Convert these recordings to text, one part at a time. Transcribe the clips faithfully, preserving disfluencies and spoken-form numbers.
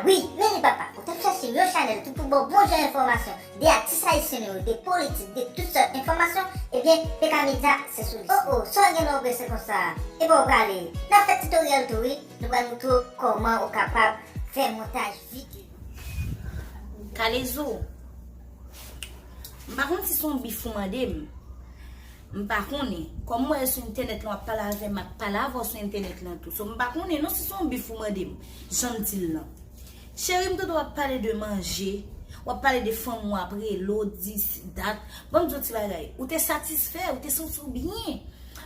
Wi, men li papa, ou t ap chache yon chanèl ki pou ba w bon jan enfòmasyon de atis ayisyen yo, de politik, de tout sòt enfòmasyon, ebyen, P K Media se sou li. Oh oh, sa w gen nan w prese konsa? Epa w prale. N ap fè titoryèl tou wi, nou pral moutre w kòman ou kapab fè montaj videyo. Kalezo, m pa konn si se yon bif ou mande m. M pa konnen. Kòm m wè sou entènèt lan w ap pale avè m, m ap pale avè w sou entènèt lan tou. So, m pa konnen non si se yon bif ou mande m, jan m di l lan. Cheri, m tande w ap pale de manje, w ap pale de fanm ou ap rele w, dis, dat. Ban m di w ti bagay. Ou te satisfè, ou te santi w byen.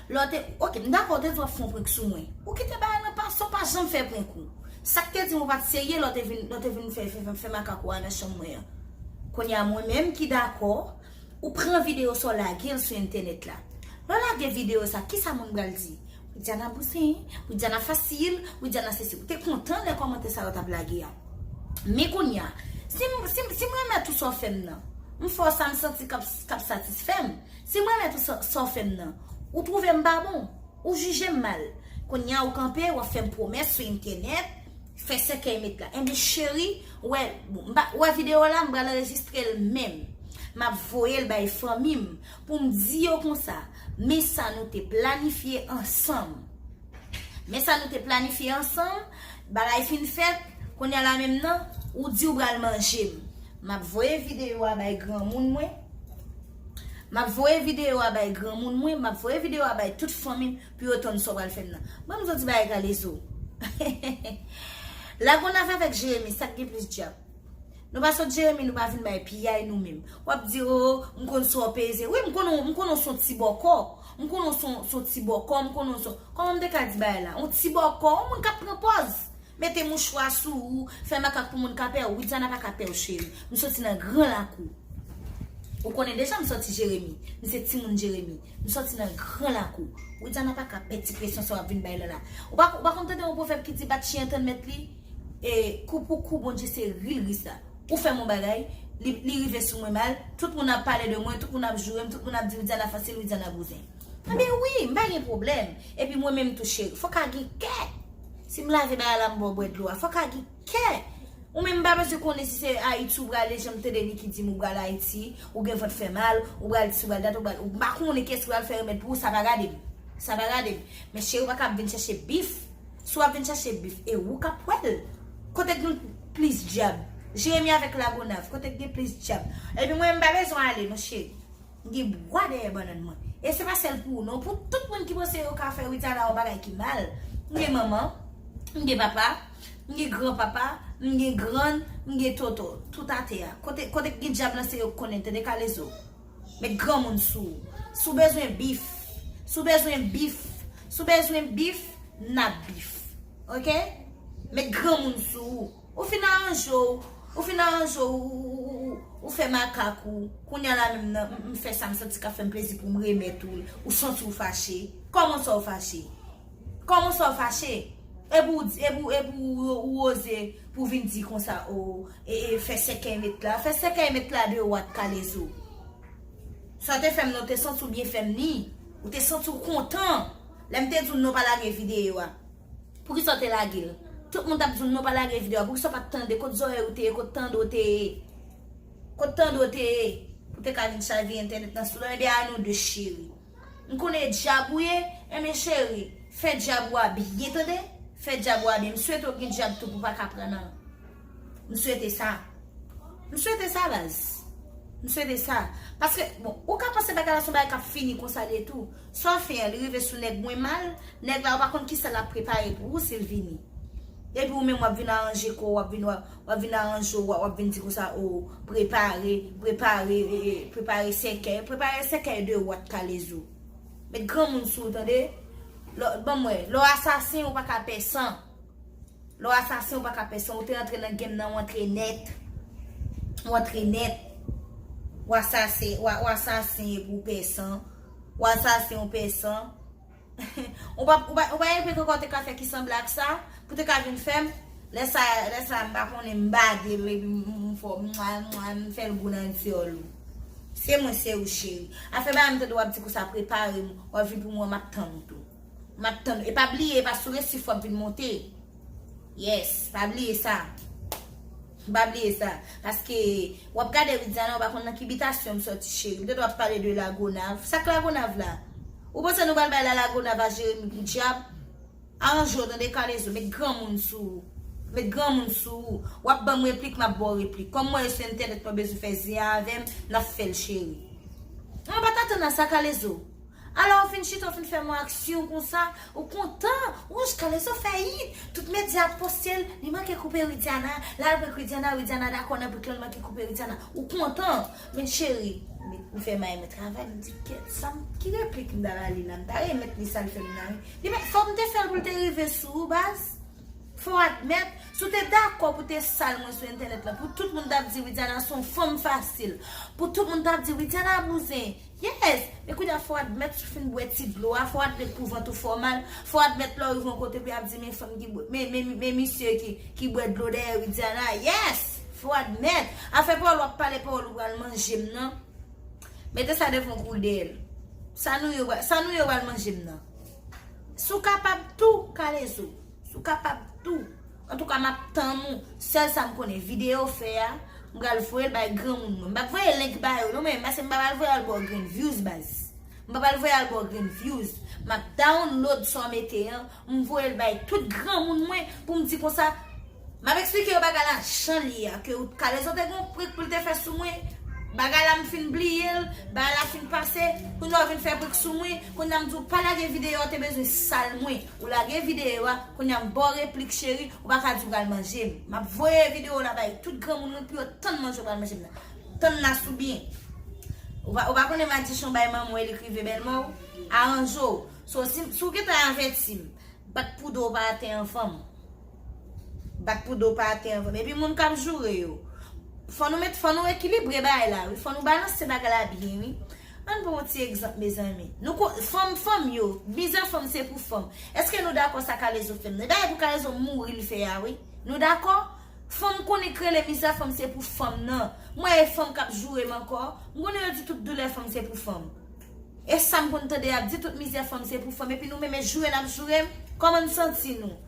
Lè w te, ok, m dakò, w te di w ap fè yon prank sou mwen. Ou kite bagay lan pase, w pa janm fè prank ou. Sa k te di m ou pa t serye lè w te vin, lè w te vin fè, fè, fè, fè makak ou a nan chanm mwen an. Kounye a, mwen menm ki dakò, ou pran videyo sa w lage l sou entènèt la. Lè w lage videyo sa, kisa moun pral di? Widiana bouzen, Widiana fasil, Widiana sesi. Ou te kontan lè kòmantè sa yo t ap lage a. Men kounye a, si m, si m, si m renmen tout sa w fè m nan, m fè w sa m santi k ap, k ap satisfè m. Si m renmen tout sa, sa w fè m nan, ou twouve m pa bon, ou jije m mal. Kounye a ou kanpe, w ap fè m pwomès sou entènèt, fè sèkèy met la. Enben cheri, ou wè, bon, m pa, ou wè videyo la, m pral anrejistre l menm. M ap voye l bay fanmi m pou m di yo konsa, men sa nou te planifye ansanm. Men sa nou te planifye ansanm, bagay fin fèt, kounye a la menm nan, ou di w pral manje m. M ap voye videyo a bay granmoun mwen. M ap voye videyo a bay granmoun mwen, m ap voye videyo a bay tout fanmi m pou yo tann sa w pral fè m nan. Ban m di w ti bagay Kalezo. Lagonav avèk Jeremi, sa k gen plis djab? Nou pa sot Jeremi, nou pa vin bay piyay nou menm. W ap di, o, m konn sa w peze. Wi, m konnen, m konnen w se yon ti bòkò. M konnen w se yon, se yon ti bòkò, m konnen w se, kòman m te ka di bagay la? Yon ti bòkò, yon moun k ap pran pòz. Mete mouchwa sou ou, fè makak pou moun ka pè w. Widiana pa ka pè w, cheri. M soti nan gran lakou. Ou konnen deja m soti Jeremi. M se timoun Jeremi. M soti nan gran lakou. Widiana pa ka pè ti presyon sa w ap vin bay la la. Ou pa, ou pa konn tande yon pwovèb ki di bat chyen tann mèt li? E, kou pou kou, Bondye se ri l ri sa. Ou fè m yon bagay, li, li rive sou mwen mal, tout moun ap pale de mwen, tout moun ap joure m, tout moun ap di Widiana fasil, Widiana bouzen. Anben wi, m pa gen pwoblèm. Epi mwen menm tou cheri, fò w ka gen kè. Si m lave bagay la, m ba w bwè dlo a, fò w ka gen kè. Ou menm m pa bezwen konnen si se Ayiti ou prale, jan m tande Niki di m ou pral Ayiti, ou gen vant fè mal, ou pral dis, ou pral dat, ou pral, ou m pa konnen kiyès ki pral fè remèd pou ou, sa pa gade m. Sa pa gade m. Men cheri, ou pa ka ap vin chèche bif. Si w ap vin chache bif, e ou k ap wè l. Kote k gen plis djab? Jeremi avèk Lagonav, kote k gen plis djab? Epi mwen, m pa bezwen ale non cheri. M gen bwa dèyè bannann mwen. E se pa sèl pou ou non, pou tout moun ki panse yo ka fè Widiana yon bagay ki mal. M gen manman, m gen papa, m gen granpapa, m gen grann, m gen tonton. Tout atè a. Kote, kote k gen djab lan se yo k konnen, tande Kalezo. Met granmoun sou ou. Si w bezwen bif, si w bezwen bif, si w bezwen bif, n ap bif. Ok? Met granmoun sou ou. Ou fin aranje w, ou fin aranje w, ou, ou, ou, ou, ou fè makak ou. Kounye a la menm nan, m, m fè sa m santi k ap fè m plezi pou m remèt ou l. Ou santi w fache. Kòman sa w fache? Kòman sa w fache? Epi w di, epi w, epi w, ou oze pou w vin di konsa, o, e, e, fè sèkèy met la. Fè sèkèy met la de wat Kalezo. Sa w te fè m nan, ou te santi w byen fè m ni. Ou te santi w kontan. Lè m te di w non pa lage videyo a. Poukisa w te lage l? Tout moun t ap di w non pa lage videyo a. Poukisa w pa t tande? Kot zòrèy ou te ye? Kot tande w te ye? Kot tande w te ye? Ou te ka vin chavire entènèt nan sou do m. Ebyen a nou de cheri. M konnen e djab ou ye, enben cheri, fè djab ou a byen tande, fè djab ou a byen. M swete w gen djab tou pou w pa ka pran nan. M swete sa. M swete sa baz. M swete sa. Paske, bon, ou ka panse bagay la se yon bagay k ap fini konsa li ye tou. Sa w fè an, li rive sou nèg mwen mal, nèg la ou pa konn kisa l ap prepare pou ou si l vini. Epi ou menm w ap vin aranje kò w, w ap vin, w ap, w ap vin aranje w, w ap vin di konsa, o, prepare, prepare, e, e, prepare sèkèy, prepare sèkèy de wat Kalezo. Met granmoun sou ou tande. Lè, ban m wè, lè w asasen ou pa ka pè san. Lè w asasen ou pa ka pè san, ou te rantre nan game nan, ou antre nèt. Ou antre nèt. Ou asasen, ou, ou asasen epi ou pè san. Ou asasen ou pè san. Ou pa, ou pa, ou pa enpe kòkò te ka fè ki sanble ak sa, pou te ka vin fè m, lè sa, lè sa m pa konnen m bade l, epi m, m, m fè, m, m, m fè l gou nan dyòl ou. Se mwen, se ou cheri. Afè ba m tande w ap di konsa prepare m, w ap vin pou mwen, m ap tann ou tou. M ap tann ou. E pa bliye, e pa sou resif w ap vin monte. Yes, pa bliye sa. M pa bliye sa. Paske w ap gade Widiana, ou pa konn nan ki bitasyon m sòti, cheri. M te dwe ap pale de Lagonav. Sa k Lagonav la? Ou panse nou pral bay la Lagonav a Jeremi podyab? Aranje w tande, Kalezo, met granmoun sou ou. Met granmoun sou ou. W ap ban m replik, m ap ba w replik. Kòm mwen sou entènèt, mwen bezwen fè zen avè m, n ap fè l, cheri. Mwen pa t atann a sa, Kalezo. Alò, ou fin chita, ou fin fè m yon aksyon konsa, ou kontan, wouch, Kalezo fè yit, tout medya ap poste l, li manke koupe Widiana, l al prank Widiana, Widiana dakò nan prank lan, li manke koupe Widiana, ou kontan, men cheri, men ou fè may mwen travay, m di, kèt, sa m, ki replik m ta ba li la, m ta remèt li sa l fè m nan, wi. Li, men, fòk m te fè l pou l te rive sou ou, baz. Fò w admèt, si w te dakò pou te sal mwen sou entènèt lan, pou tout moun t ap di Widiana se yon fanm fasil, pou tout moun t ap di Widiana bouzen, yes, men kounye a fò w admèt si w fin bwè ti dlo a, fò w admèt pou vant ou fè w mal, fò w admèt lè w rive yon kote pou y ap di men fanm ki bwè, men, men, men misye ki, ki bwè dlo dèyè Widiana, yes, fò w admèt, afè pawòl w ap pale, pawòl ou pral manje m nan, mete sa devan w kouri dèyè l, sa nou ye, sa nou ye w pral manje m nan, si w kapab tou, Kalezo. Si w kapab tou. Antouka, m ap tann ou. Sèl sa m konnen, videyo w fè a, m pral voye l bay granmoun mwen. M p ap voye link ba yo, non, men, paske m pa pral voye al ba w grenn views, baz. M pa pral voye al ba w grenn views. M ap download sa w mete an, m voye l bay tout granmoun mwen pou m di konsa, m ap eksplike yo bagay la jan li ye a, ke Kalezo te gen yon prank pou l te fè sou mwen. Bagay la m fin bliye l, bagay la fin pase, kounye a w vin fè prank sou mwen, kounye a m di w pa lage videyo a, w te bezwen sal mwen. Ou lage videyo a, kounye a m ba w replik cheri, ou pa ka di w pral manje m. M ap voye videyo la bay tout granmoun mwen pou yo tann manje w pral manje m nan. Tann la sou byen. Ou pa, ou pa konnen madichon bay manman w e li k rive bèlmè w? Aranje w. So, si, si w gentan avèti m, bat pou do w pa atè anvan m. Bat pou do w pa atè anvan m. Epi moun k ap joure yo. Fò nou met, fò nou ekilibre bagay la, wi. Fò nou balanse bagay la byen, wi. Ann pran yon ti egzanp, mezanmi. Nou ko, fanm, fanm yo, mizè fanm se pou fanm. Èske nou dakò sa Kalezo fè m nan? E bagay pou Kalezo mouri l fè a, wi. Nou dakò? Fanm konnen k rele mizè fanm se pou fanm nan. Mwen e fanm k ap joure m ankò. M konnen yo di tout doulè fanm se pou fanm. E sa m konn tande y ap di tout mizè fanm se pou fanm. Epi nou menm e joure n ap joure m. Kòman n santi nou?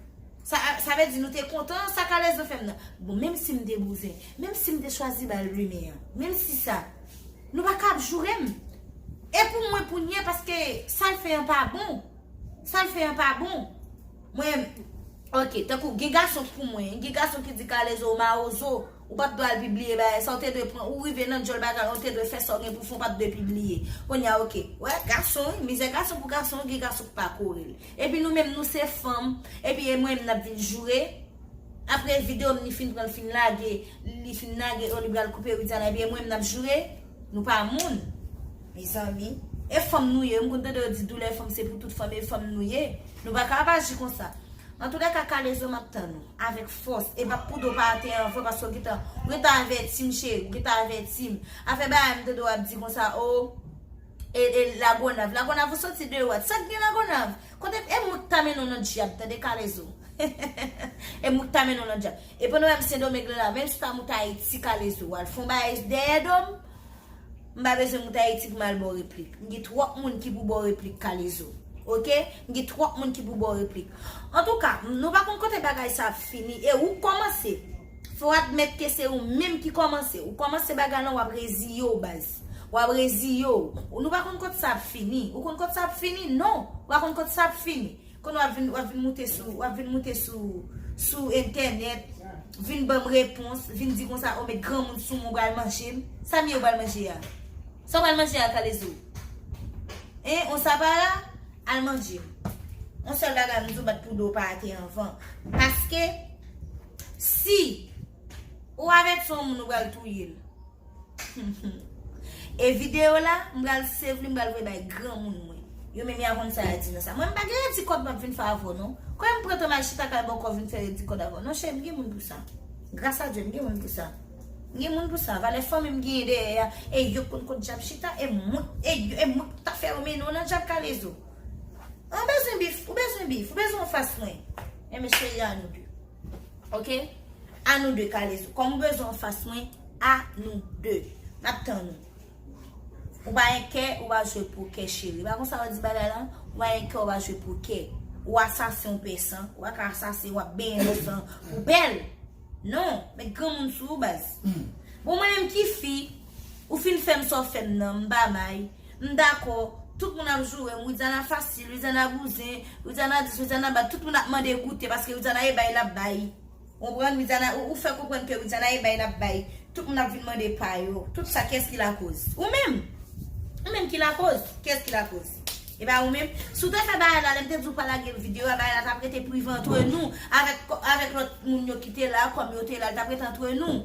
Sa, sa vle di nou te kontan sa Kalezo fè m nan. Bon, menm si m te bouzen, menm si m te chwazi ba l rimè an, menm si sa, nou pa ka ap joure m. E pou mwen pou n ye, paske sa l fè an pa bon. Sa l fè an pa bon. Mwen, ok, tankou gen gason k pou mwen, gen gason ki di Kalezo ou mawozo, ou pa t dwe al pibliye bagay sa, ou te dwe pran, ou rive nan djòl bagay, ou te dwe fè sa w gen pou fè, ou pa t dwe pibliye. Kounye a, ok, wè, gason, wi, mizè gason pou gason, gen gason k pa kore l. Epi nou menm, nou se fanm, epi e mwen menm n ap vin joure. Apre videyo m, li fin pran l, fin lage, li fin lage, o, li pral koupe Widiana, epi e mwen menm n ap joure. Nou pa moun. Mezanmi. E fanm nou ye, m konn tande yo di doulè fanm se pou tout fanm, e fanm nou ye. Nou pa ka ap aji konsa. Antoulèka, Kalezo, m ap tann ou. Avèk fòs. E bat pou do w pa atè anvan, paske w gentan, ou gentan avèti m, cheri. Ou gentan avèti m. Afè bagay m tande w ap di konsa, o, e, e Lagonav. Lagonav, ou soti de wat? Sa k gen Lagonav? Kote, e mwen k ta mennen w nan dyab, tande, Kalezo. E mwen k ta mennen w nan dyab. E pandan w wè m Sendomeng la, menm si w ta moute Ayiti, Kalezo, w al fè yon bagay dèyè do m, m pa bezwen moute Ayiti pou m al ba w replik. M gen twòp moun ki pou ba w replik, Kalezo. Ok? M gen twòp moun ki pou ba w replik. Antouka, m, nou pa konn kote bagay sa ap fini. E ou k kòmanse. Fò w admèt ke se ou menm ki kòmanse. Ou kòmanse bagay lan, w ap reziye w, baz. W ap reziye w. Ou, nou pa konn kote sa ap fini. Ou konn kote sa ap fini? Non. Ou pa konn kote sa ap fini. Kounye a w ap vin, w ap vin moute sou, w ap vin moute sou, sou entènèt, vin ban m repons, vin di konsa, o, met granmoun sou mwen, w pral manje m. Sa m ye w pral manje a? Sa w pral manje a, Kalezo? Hein, on sa pa la? Al manje m. On sèl bagay m di w, bat pou do w pa atè anvan. Paske, si ou avèti yon moun, ou pral touye l. E videyo la, m pral save li, m pral voye bay granmoun mwen. Yo menm y a konn sa y a di nan sa. Mwen, m pa gen redi kòd m ap vin fè avè w, non. Kòm m pran tan m al chita kay bòkò vin fè redi kòd avè w. Non, cheri, m gen moun pou sa. Gras a Dye, m gen moun pou sa. M gen moun pou sa. Valè fanmi m genyen dèyè a. E yo konn kot dyab chita. E mwen, e yo, e mwen k ta fè yo mennen w nan dyab, Kalezo. Ou bezwen bif, ou bezwen bif, ou bezwen anfas mwen. Enben, cheri, a nou de. Ok? A nou de, Kalezo. Kòm ou bezwen anfas mwen, a nou de. M ap tann ou. Ou pa gen kè, ou pa jwe pokè, cheri. Pa konsa yo di bagay la? Ou pa gen kè, ou pa jwe pokè. Ou asasen, ou pè san. Ou pa ka asasen, w ap benyen nan san. Ou bèl. Non, met granmoun sou ou, baz. Bon, mwen menm ki fi, ou fin fè m sa w fè m nan, m pa may, m dakò, tout moun ap joure m, Widiana fasil, Widiana bouzen, Widiana dis, Widiana bat, tout moun ap mande goute, paske Widiana e bay l ap bay. Ou konprann? Widiana, ou, ou fè konprann ke Widiana e bay l ap bay. Tout moun ap vin mande pa yo. Tout sa, kiyès ki lakoz? Ou menm. Ou menm ki lakoz. Kiyès ki lakoz? E pa ou menm. Si w te fè bagay la, lè m te di w pa lage videyo a, bagay la t ap rete prive antre nou, avèk, avèk lòt moun yo ki te la, kòm yo te la, li t ap rete antre nou.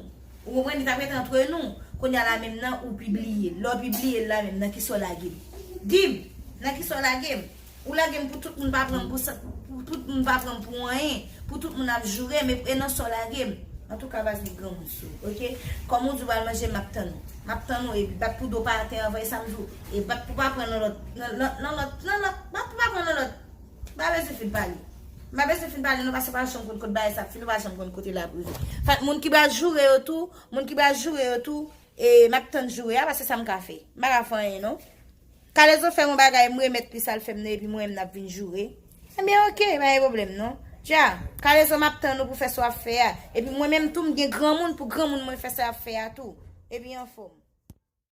Ou konprann? Li t ap rete antre nou. Kounye a la menm nan, ou pibliye l. Lè w pibliye l la menm, nan kisa w lage m? Di m, nan kisa w lage m? Ou lage m pou tout moun pa pran m pou sa, pou tout moun pa pran m pou anyen, pou tout moun ap joure m, e, e nan sa w lage m. Antouka, baz, met granmoun sou ou, oke? Kòm ou di w pral manje, m ap tann ou. M ap tann ou, epi bat pou do pa atè anvan, e sa m di w. E bat pou pa pran nan lòt, nan, nan, nan lòt, nan lòt, bat pou pa pran nan lòt. M pa bezwen fin pale. M pa bezwen fin pale, nou, paske pa janm konn kot bagay sa ap fini, ou pa janm konn kote l ap rive. Fèt, moun ki pral joure yo tou, moun ki pral joure yo tou, e m ap tann joure a, paske sa m ka fè. M pa ka fè anyen, non. Kalezo fè yon bagay, m remèt li sa l fè m nan, epi mwen menm n ap vin joure. Ebyen, oke, pa gen pwoblèm, non. Dja, Kalezo, m ap tann ou pou fè sa w ap fè a. Epi mwen menm tou, m gen granmoun pou granmoun mwen fè sa y ap fè a tou. Epi anfòm.